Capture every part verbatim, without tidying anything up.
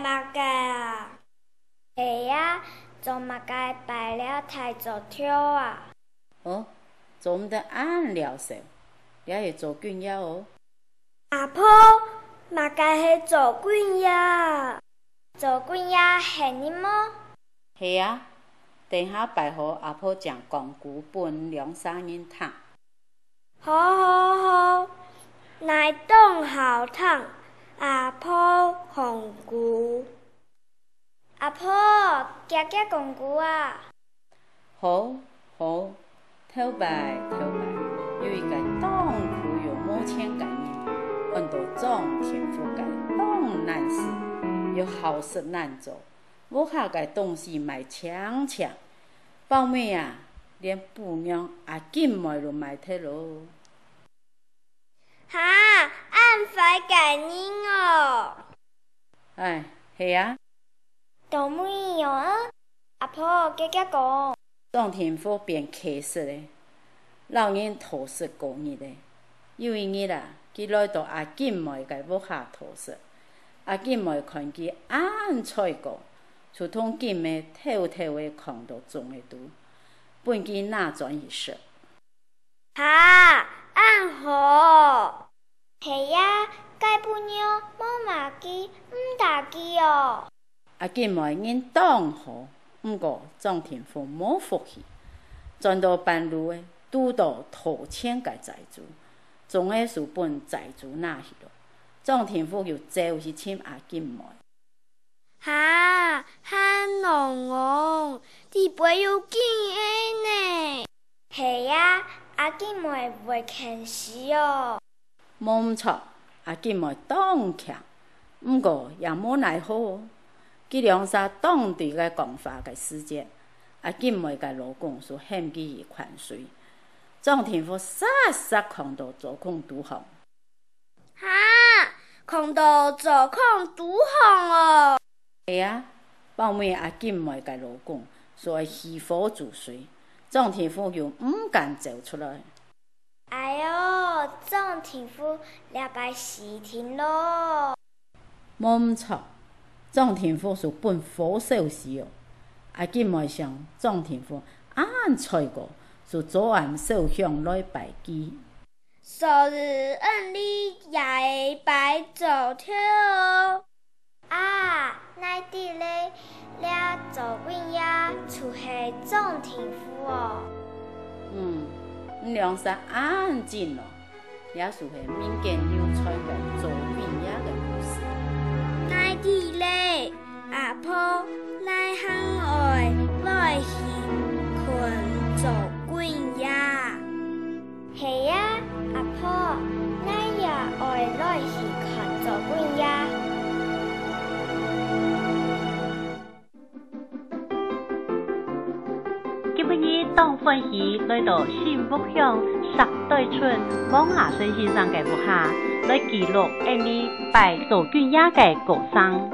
麼个啊？係啊，做麼个拜了大灶頭啊？哦，做毋得恁嫽嗄，這係灶君爺哦。阿婆，麼个係灶君爺？灶君爺係你無？係啊，等下拜好阿婆正講古分兩儕人聽。 好好好，𠊎當好聽，阿婆講古。阿婆，遽遽講古啊！好，好，頭擺，頭擺，有一個當窮又無錢个人，安到張天福个當難事，又好食難做，屋下个東西賣淨淨，包尾啊，連餔娘阿金妹都賣忒咯。 哈，恁壞个人哦！唉，係啊。到尾仰仔？阿婆，遽遽講。張天福變乞食咧，摎人討食過日咧。有一日啊，佢來到阿金妹个屋下討食。阿金妹看佢恁衰過，就同金妹偷偷仔囥到甕仔肚，分佢拿轉去食。 哈，恁好！係啊，該餔娘無罵佢，毋打佢哦。阿金妹人當好，毋過張天福無福氣，轉到半路仔，堵到討錢个債主，總係就分債主拿去咯。張天福又走去尋阿金妹。 哈，還戇戇，裡背有金仔呢！係啊，阿金妹會譴死哦！無毋著，阿金妹當慶，毋過也無奈何哦。佢兩儕當對个講話个時節，阿金妹个老公就喊佢去擐水。張天福煞煞囥到灶空肚項。 哈，囥到灶空肚項哦！係啊，包尾阿金妹个老公就愛起火煮水，張天福又毋敢走出來。哎喲，張天福這擺死定咯！無毋著，張天福就分火燒死哦。阿金妹想張天福恁衰過，就早暗燒香來拜佢。 所以，𫣆俚也愛拜灶頭哦。啊，𠊎知咧，這灶君爺就係張天福哦。嗯，你兩儕恁精哦，這就係民間流傳个灶君爺个故事。𠊎知咧，阿婆，𠊎還愛來去看灶君爺。 係啊，阿婆，𠊎也愛來去看灶君爺。今晡日當歡喜來到新屋鄉石碓村王亞順先生个屋下，來記錄𫣆俚拜灶君爺个過程。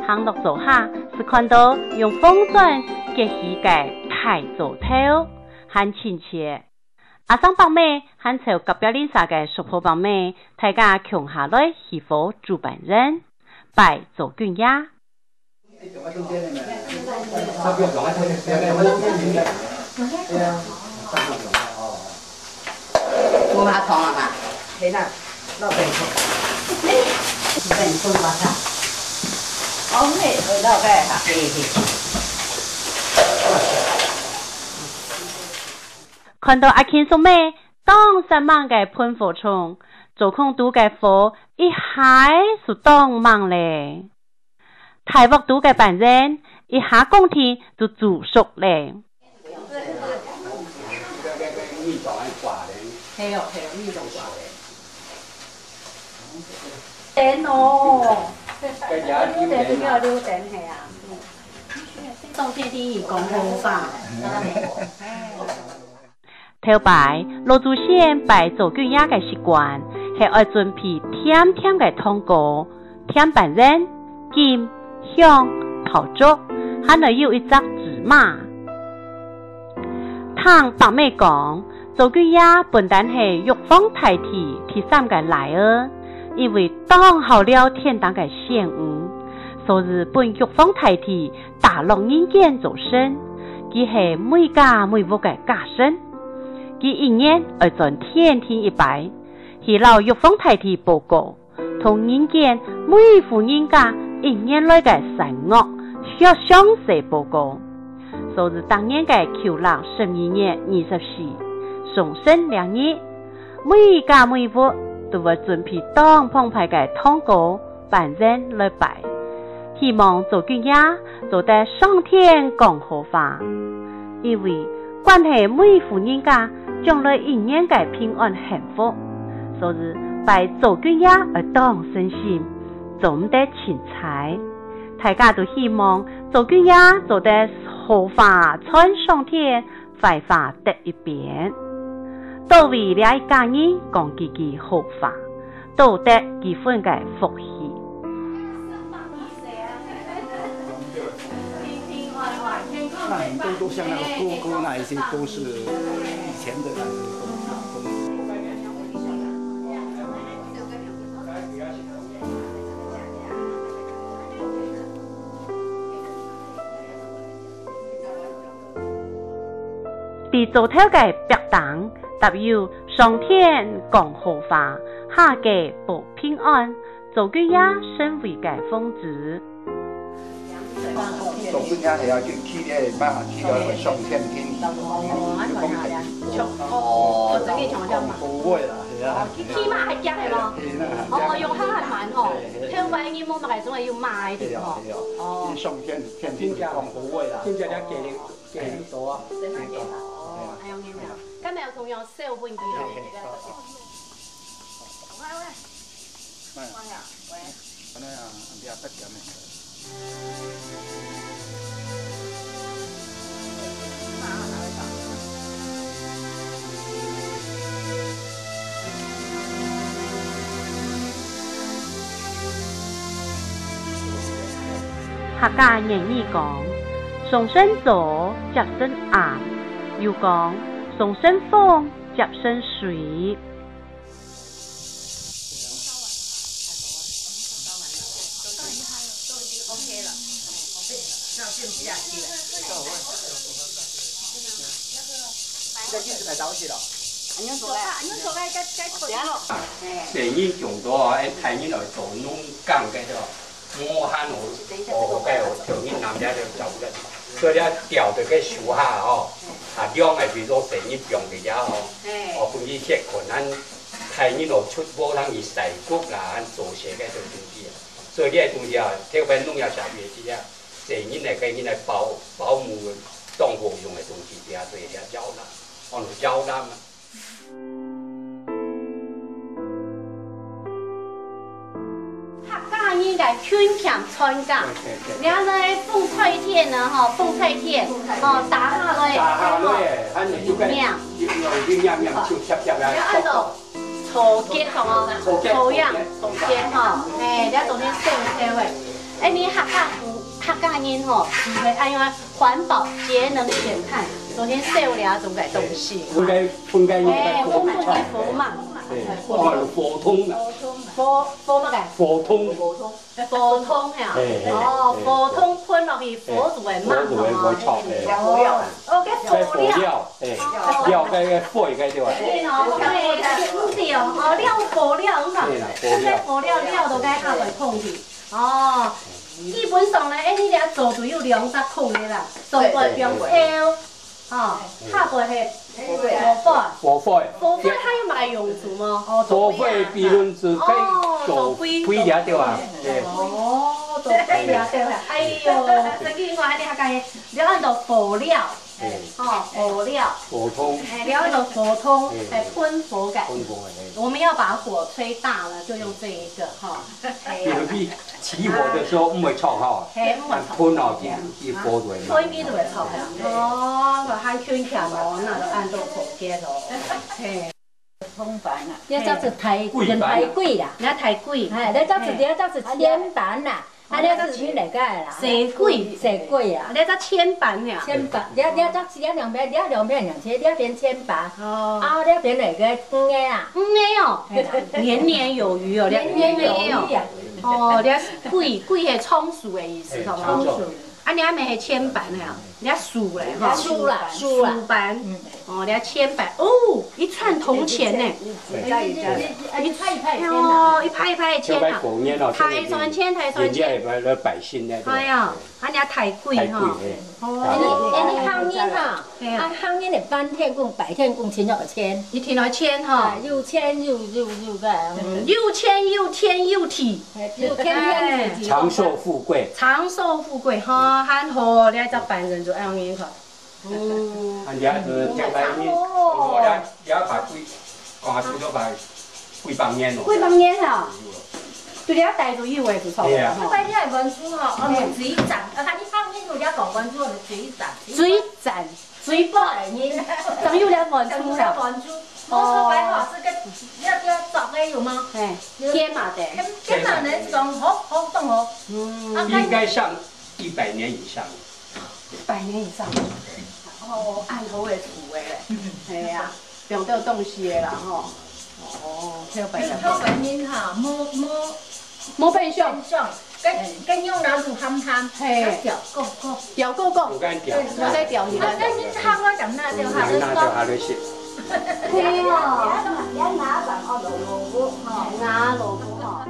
行落灶下，就看到用紅磚結起个大灶頭，還親切。 阿生伯姆還湊隔壁鄰舍个叔婆伯姆，大家共下來起火煮粄圓，拜灶君爺。無下糖啊嘛？係啦，落冰糖。冰糖啊，哦，係，落个哈。係，係。 看到阿勤叔姆當煞猛个噴火蟲，灶空肚个火一下就當猛咧。大鑊肚个粄圓一下講定就煮熟咧。係哦，係哦，味道掛咧。等哦，等等等係啊。 上天天講好話。頭擺，老祖先拜灶君爺个習慣，係愛準備甜甜个糖果、甜粄圓、金、香、炮竹，還愛有一隻芝麻。聽伯姆講，灶君爺本旦係玉皇大帝第三个倈仔，因為當好尞天頂个仙女，所以分玉皇大帝打落人間做神，佢係每家每戶个家神。佢一年愛轉天庭一擺，去摎玉皇大帝報告，同人間每戶人家一年來个善惡，詳詳細報告。所以逐年个舊曆十二月二十四，送神這日，每家每戶都會準備當澎湃个糖果、 粄圓來拜，希望灶君爺做得上天講好話。因為關係每戶人家將來一年个平安幸福，所以拜灶君爺愛當誠心，做毋得凊彩。大家都希望灶君爺做得好話傳上天， 壞話得一邊。多為這一家人講幾句好話，多得幾分个福氣。那很多都像那个哥哥那一些，都是以前的那个东西。在灶頭个壁頂，貼有上天講好話，下界保平安，灶君爺神位个封紙。灶君爺係要去，去个嘛，去个上天庭，哦，恁樣啊，哦，真个像這樣嘛。講好話啦，係啊。哦，去，去馬還驚係無？係啦。哦，用下還慢吼，係，係。頭擺人無麼个，總係有馬个地方。係啊，係啊。哦。去上天，天庭講好話啦。真正了解了。 幾多啊？哦，還有人啊。今日有同樣小問題咯。喂，喂。哎呀，喂。哎呀，你也不講那个。 客家諺語講：「送神灶，接神醃」，又講：「送神風，接神水」。 細人長大啊，愛大人來做農耕个，對吧？無閒哦，哦，該哦，條人男仔就走个，所以你愛調到該樹下哦，啊，兩个比如說細人放在遐哦，哦，分佢歇睏，咱大人哦出屋通去曬穀啦，咱做事个這個東西啊。所以你个東西啊，特別農業社會个時啊，細人來跟人來保保姆當好用个東西，這所以叫搖籃，哦，搖籃啊。 客家人个勤儉傳家，對，對，對。然後呢，風吹天呢，吼，風吹天，吼，打下來，打下來，吼，恁樣就該，命。有，有，有，有，有，就貼貼啊，然後按照草結吼，草結，草樣，草結。草結吼，嘿，這種係生活个。哎，你客家，客家人吼，就會恁樣 環保節能減碳，昨天燒了種个東西。分該，分該，哎，分分你福嘛。對，哦，火通啦。火，火麼个？火通。火通，嘿啊。哎，哎，哦，哎，火通噴落去，火就會猛，火就會，吼，會著，哎。哦，哦，該火料。該火料，哎，哦。料該，該火該對吧？對哦，對，毋對哦，哦，料火料，有無？對啦，火料。該火料，料到該下背空氣。哦，基本上呢，哎，你這灶就有兩隻孔个啦。 上背放燒，吼，下背係火灰。火灰。火灰它有麼个用處無？哦，火灰比論係該做灰，做灰料對啊，對。哦，做灰料對啊。哎喲，真个我恁樣還講，你按到火料，對。吼，火料。火通。哎，你按到火通，對。哎，噴火个。噴火个，對。我們要把火吹大了，就用這一個，哈。哎呀。有个 起火个時候毋會著吼，嘿，毋會著。但噴落去，佢火就會猛。噴佢就會著啊。哦，還勤儉哦，該就恁多火結哦。嘿。通板啊。這隻係大，桂板啊。大桂啊。該大桂。哎，這隻係，嘿。這隻係千板啦。啊，這隻係恁个啦。細桂。細桂啊。這隻千板呀。千板，這，這隻，這兩片，這兩片兩千，這片千板。哦。啊，這片那個黃个啊。黃个哦。嘿啦。年年有餘哦，年年有餘啊。哦，這係桂，桂係松樹个意思，哎，好無？松樹。啊，你還無係千板个啊？你還樹嘞，哈。樹啦，樹啦。樹板。嗯。哦，你還千板。哦，一串銅錢呢。一串，一串，一串，一串，一串。哦，一排一排个錢啊。九百多年了，大串錢，大串錢。人家也百，百姓那个。哎呀，啊，你還大桂哈。大桂，哎。哦。哎，你，哎，你客人哈， 係啊。啊，客人个半天工、白天工，錢愛錢。一定愛錢吼。啊，又錢又，又，又个，嗯。嗯，又錢又天又地。哎，又天天地地。長壽富貴。長壽富貴，哈，還好，你這隻板人就恁樣看。嗯。啊，你看，呃，天白日，哦，你，你要把桂，瓜子都把桂放年咯。桂放年啊？有了。對了，帶走以後就差不多，對啊。吼。拜天个文书吼，哦，嗯。水斬，啊，看你放年有了搞文书，水斬。水斬。 水簸，正有了文書了。正有了文書。哦。我說白話是个，要，要找个有嗎？嘿，天馬的。天，天馬人講好，好，當好。嗯。啊，應該上一百年以上。一百年以上。哦，恁好个土味嘞。哎呀，放到東西个啦吼。哦，漂白的。漂白面哈，無，無 無變相。變相，跟，哎。跟用老鼠ham ham，嘿。還掉勾勾。掉勾勾。有个掉。對，有个掉起來。啊，但是他們講那就好，嗯，那就好了些。對哦。你要拿上哦，蘿蔔，哦，拿蘿蔔，哦。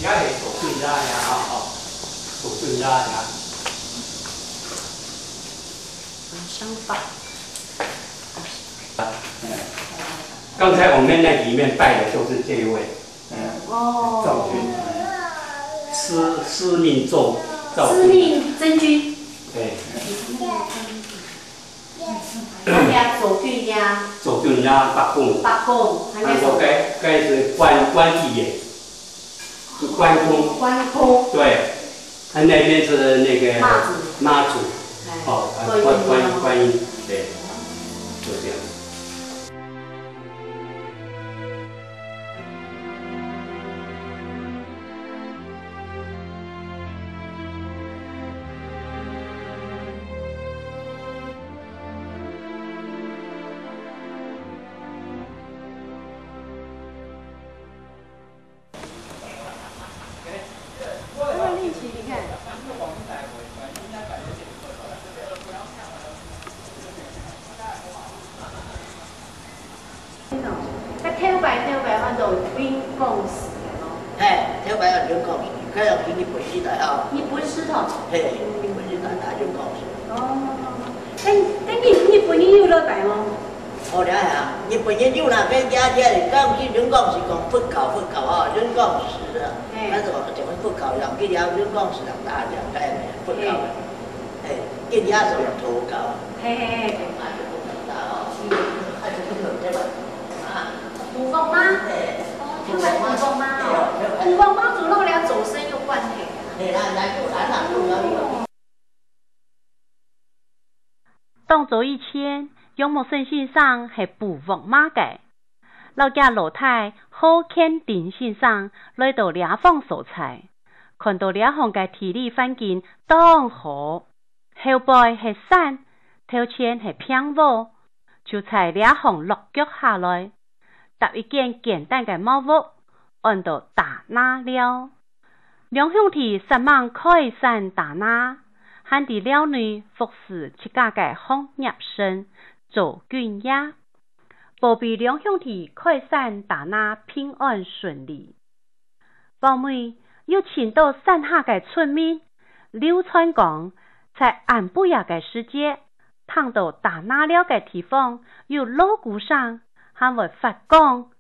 也係做對啦呀，吼，做對啦呀。有想法。剛才我們那裡面拜的就是這一位。 哦。趙君，司，司命趙，趙君。司命真君。對。人家左軍呀。左軍呀，伯公。伯公，還有什麼？還有該，該是關，關帝爺，是關公。關公。對，他那邊是那個媽祖。媽祖。哎，哦，觀音啊。觀，觀，觀音，對，就這樣。 該頭擺，頭擺安到永光寺个咯。嘿，頭擺安永光寺，該要去日本時代啊。日本時代？嘿，日本時代安永光寺。哦，該，該日，日本人有來拜無？ 哦，了啊，日本人有啦，跟人家講，講去永光寺講佛教，佛教啊，永光寺啊，嘿。但是我講佛教，人去了永光寺人打了，哎，佛教，嘿。哎，跟人家說佛教。嘿嘿嘿。啊，就不能打哦。嗯。啊，就不能對吧？啊。佛教嗎？哎。哦，原來佛教嗎？哦。對，對。佛教嘛，同𠊎兜祖先有關係。嘿啦，來，不然啦，不然。哦。 當早以前，楊木生先生係捕黃麻个，摎厥老弟何乾丁先生來到這方所在，看到這項个地理環境當好，後背係山，頭前係平禾，就在這項落腳下來，搭一間簡單个茅屋，安到打那寮。兩兄弟煞猛開山打那，還在寮內服侍自家个行業神做軍爺，保庇兩兄弟開山打那平安順利。 後尾又尋到山下个村民流傳講，在暗晡夜个時節，聽到打那寮个地方有鑼鼓聲，還會發光，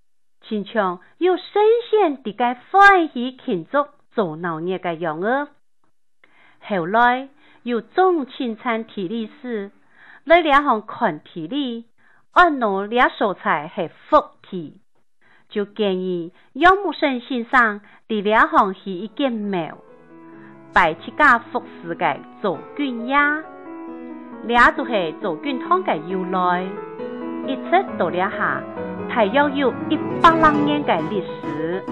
親像有神仙在該歡喜慶祝做鬧熱个樣仔。後來有宗親參地理師來這項看地理，安到這所在係福地， 就建議楊木生先生在這項起一間廟，拜自家服侍个做軍爺。這就係做軍堂个由來，一直到這下，大約有一百零年个歷史。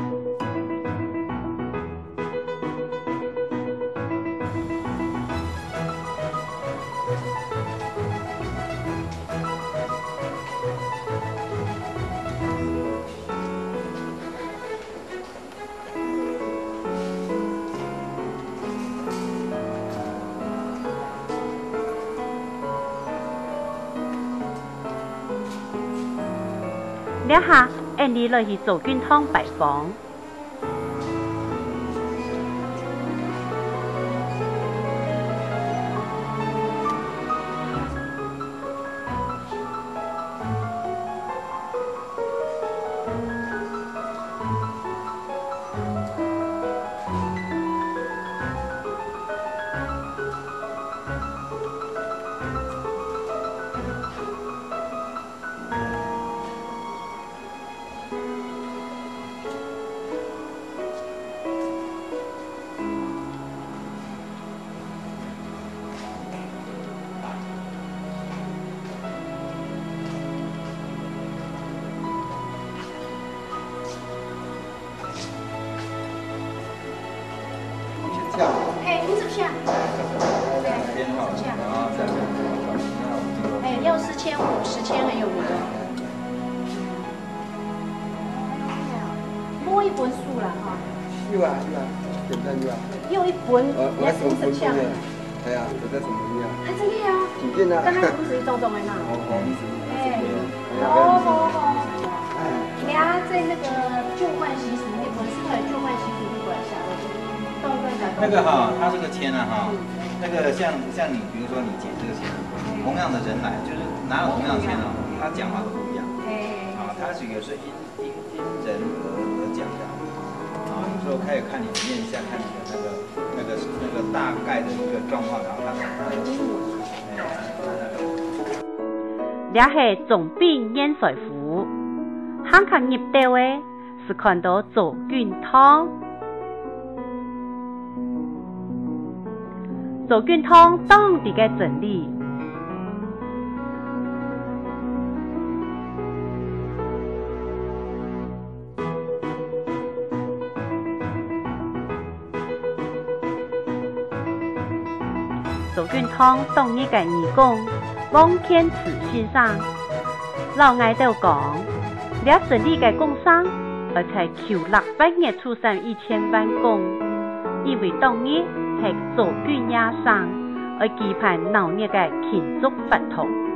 這下，𫣆俚來去做軍堂拜訪。 嘿，五十下。对，五十下。哎，要四千五，十千很有名哦。摸一本书啦，哈。有啊，有啊，简单有啊。又一本，呃，我还什么本都没有。哎呀，我在什么呀？还真的呀。真的啊。刚刚不是一种种的嘛。哦，哦，你怎么哎，好，好，好。你要在那个旧换习俗那本，是他的旧换习俗那本下面，动一动小动作。那个哈，他这个签啊哈，嗯。那个像，像你，比如说你姐这个签啊，同样的人来，就是拿了同样的签啊，他讲话都不一样。哎。啊，他是有时候因，因，因人而，而讲的。啊，有时候可以看你面相，看你的那个，那个，那个大概的一个状况，然后他可能会，哎，他那个 這係總兵元帥府，行較入兜仔，就看到做軍堂。做軍堂當地个整理。 做軍堂當日个義工黃乾志先生摎𠊎兜講，這整理个工程愛在舊曆八月初三以前完工，因為當日係做軍爺生，愛舉辦鬧熱个慶祝活動。